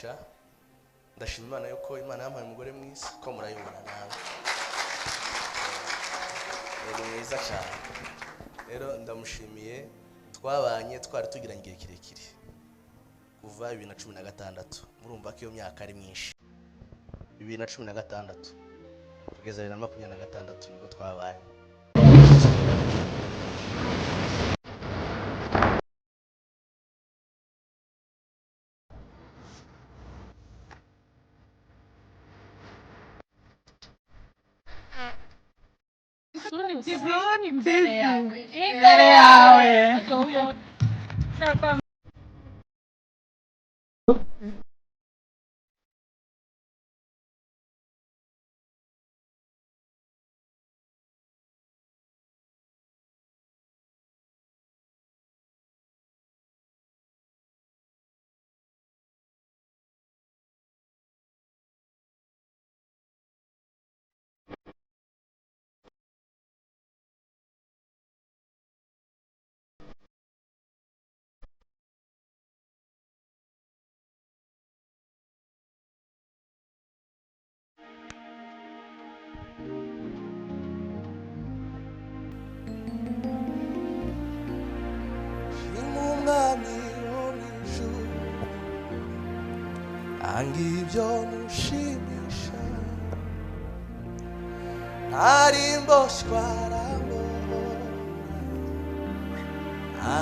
umugisha. Ndashima Imana yuko Imana yampaye umugore mwiza, ko murayibona nawe ni mwiza cyane. Rero ndamushimiye, twabanye twari tugiranye igihe kirekire kuva 2016. Murumva ko iyo myaka ari myinshi. 2016 kugeza 2026 nibwo twabanye. Imbere yawe. Ibyo mushimisha ari mboshywa arambohora,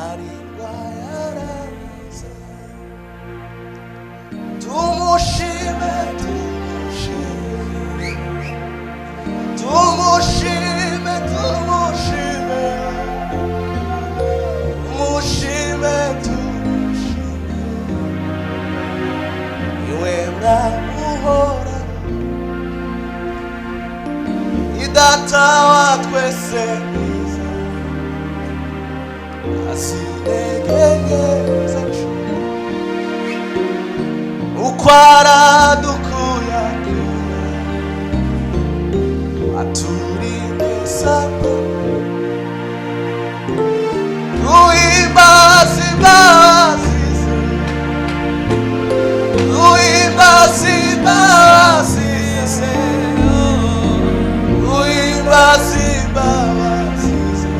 ari ndwara yarankiza. Tumushime, tumushime, tumushime, tumushime, mushime, tumushime, niwe mwamuhora, ni data wa twese mwiza, asinege zacu uko aradukuyakuya aturinde Satani. Duhimbaze imbabazi ze, duhimbaze imbabazi ze, duhimbaze imbabazi ze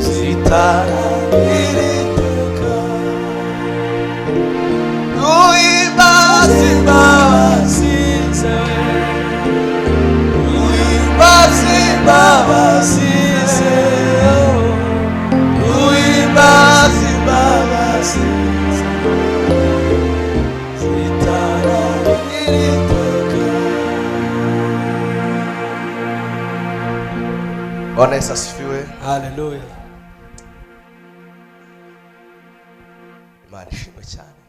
zitarangira iteka. Duhimbaze imbabazi ze, duhimbaze imbabazi ze, duhimbaze imbabazi ze zitarangira iteka. Bwana Yesu asifiwe. Haleluya. Imana ishimwe cyane.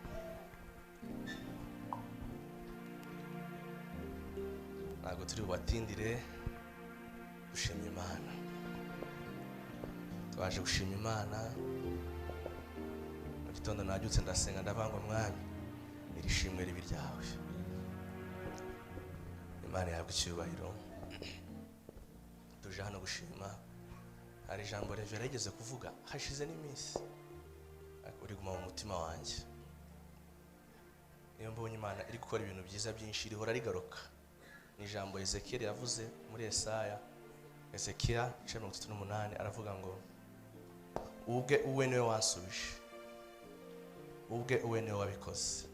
Ntabwo turi bubatindire, dushimye Imana. Twaje gushima Imana. Mu gitondo nabyutse ndasenga, ndavanga: "Mwami, iri shimwe ribi ryawe." Imana ihabwa icyubahiro. Tuje hano gushima. Hari ijambo Reverend yigeze kuvuga hashize n'iminsi, ariko riguma mu mutima wanjye. Niyo mbonye Imana iri gukora ibintu byiza byinshi, rihora rigaruka. Ni ijambo Ezekiel yavuze muri Esaya, Ezekiel ibice 38, aravuga ngo: "Ubwe uwe niwe wansubije, ubwe uwe niwe wabikoze."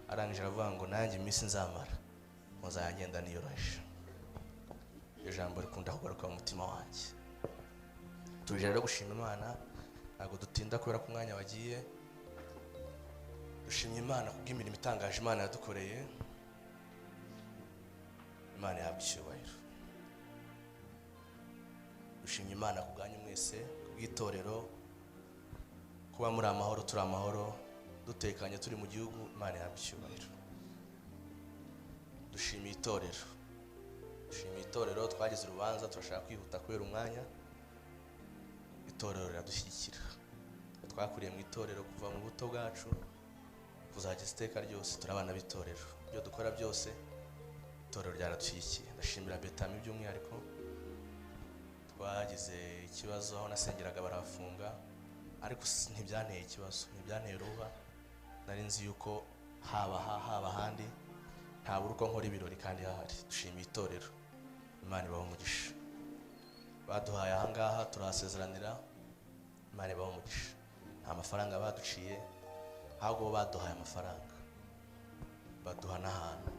Arangije aravuga ngo: "Nanjye iminsi nzamara muzagenda niyoroheje." Iryo jambo rikunda kugaruka mu mutima wanjye. Tuje rero gushima Imana, ntabwo dutinda kubera ko umwanya wagiye. Dushimye Imana kubw'imirimo itangaje Imana yadukoreye. Imana ihabwa icyubahiro. Dushimye Imana ku bwanyu mwese, kubw'itorero, kuba muri amahoro, turi amahoro, dutekanye, turi mu gihugu. Imana ihabwa icyubahiro. Dushimiye itorero, dushimiye itorero. Twagize urubanza, turashaka kwihuta kubera umwanya. Itorero riradushyigikira. Twakuriye mu itorero kuva mu buto bwacu kuzageza iteka ryose. Turi abana b'itorero, ibyo dukora byose itorero ryaradushyigikiye. Ndashimira Betami by'umwihariko. Twagize ikibazo, aho nasengeraga barahafunga, ariko ntibyanteye ikibazo, ntibyanteye uruba. Nari nzi yuko haba aha haba ahandi ntabura uko nkora ibirori kandi hahari. Dushimiye itorero, Imana ibahe umugisha. Baduhaye ahangaha turahasezeranira, Imana ibahe umugisha. Nta mafaranga baduciye, ahubwo bo baduhaye amafaranga baduha n'ahantu.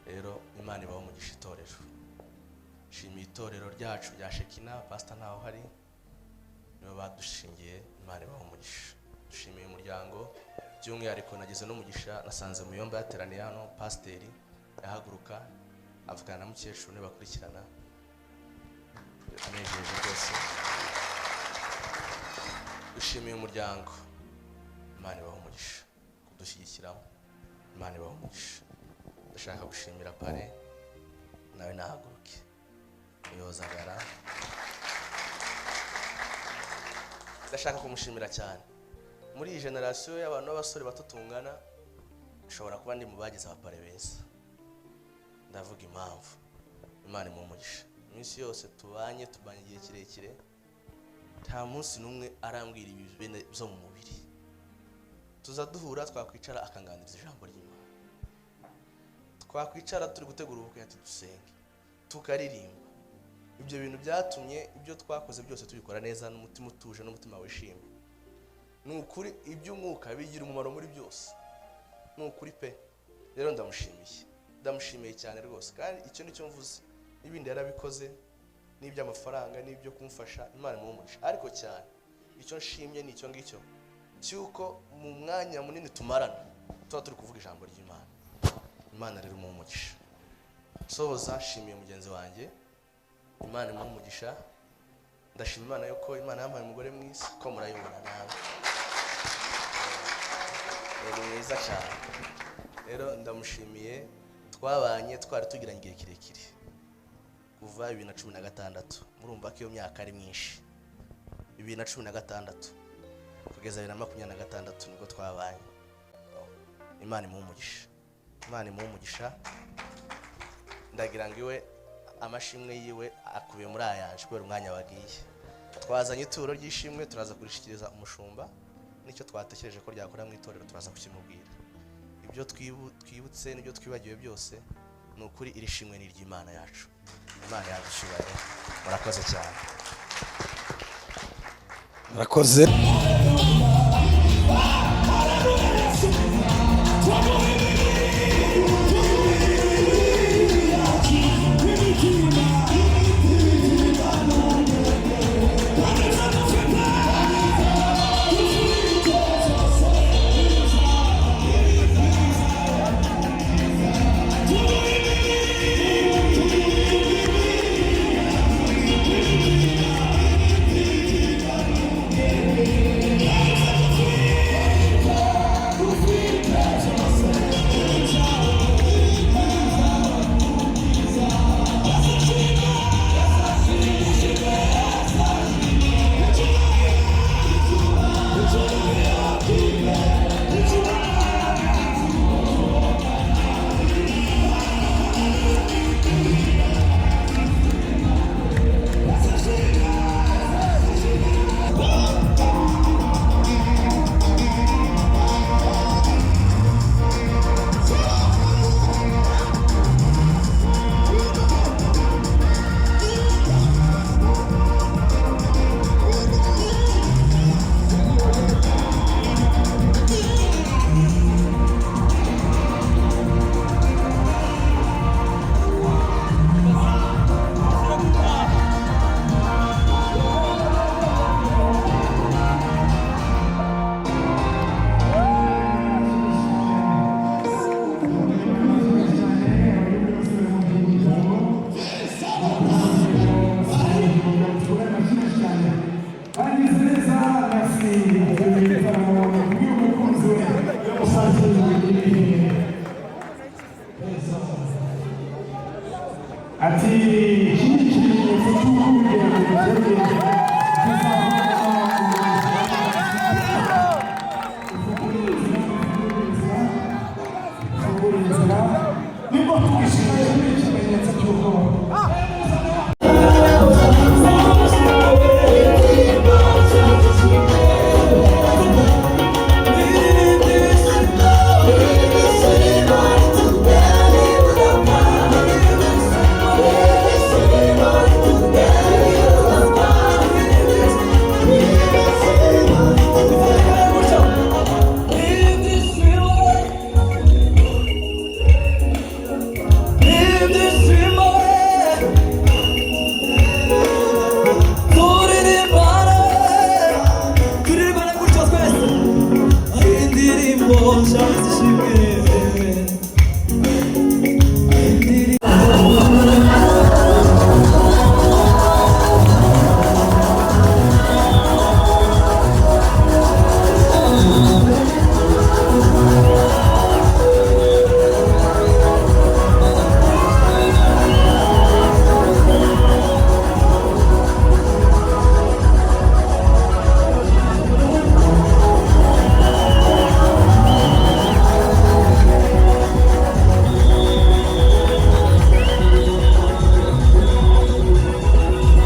Rero Imana ibahe umugisha itorero. Shimiye itorero ryacu rya Shekina, pastor ntaho hari, nibo badushingiye, Imana ibahe umugisha. Dushimiye umuryango by'umwihariko, nagize n'umugisha nasanze Muyomba yateraniye hano, pasiteri yahaguruka avugana na mukecuru niwe bakurikirana, anejeje rwose. Dushimiye umuryango, Imana ibahe umugisha kudushyigikiramo, Imana ibahe umugisha. Ndashaka gushimira pare nawe nahaguruke yozagara, ndashaka kumushimira cyane. Muri iyi generasiyo y'abantu b'abasore bato tungana, nshobora kuba ndi mu bagize abapare beza. Ndavuga impamvu, Imana imuhe umugisha. Iminsi yose tubanye, tubanye igihe kirekire, nta munsi n'umwe arambwira ibi bene byo mu mubiri. Tuza duhura twakwicara akanganiriza ijambo ry'Imana, twakwicara turi gutegura ubukwe ati dusenge, tukaririmba. Ibyo bintu byatumye ibyo twakoze byose tubikora neza n'umutima utuje n'umutima wishimye. Ni ukuri iby'umwuka bigira umumaro muri byose, ni ukuri pe. Rero ndamushimiye, ndamushimiye cyane rwose. Kandi icyo nicyo mvuze, n'ibindi yarabikoze, n'iby'amafaranga n'ibyo kumfasha, Imana imuhe umugisha. Ariko cyane icyo nshimye ni icyo ngicyo cy'uko mu mwanya munini tumarana tuba turi kuvuga ijambo ry'Imana. Imana rero imuhe umugisha. Soza nshimiye mugenzi wanjye, Imana imuhe umugisha. Ndashima Imana yuko Imana yampaye umugore mwiza, ko murayibona nawe ni mwiza cyane. Rero ndamushimiye, twabanye twari tugiranye igihe kirekire kuva 2016, murumva ko iyo myaka ari myinshi. 2016 kugeza 2026 nibwo twabanye. Imana imuhe umugisha, Imana imuhe umugisha. Ndagira ngo iwe amashimwe yiwe akubiye muri ayanje kubera umwanya wagiye. Twazanye ituro ry'ishimwe, turaza kurishikiriza umushumba, nicyo twatekereje ko ryakora mu itorero turaza kukimubwira. Ibyo twibutse n'ibyo twibagiwe byose, ni ukuri iri shimwe ni iry'Imana yacu. Imana yadushubare. Murakoze cyane. Murakoze. Ati iki ni ikimenyetso cy'uko urugendo rugeze. Nibwo twishimiye kuri iki kimenyetso cy'uko Imana ishimwe.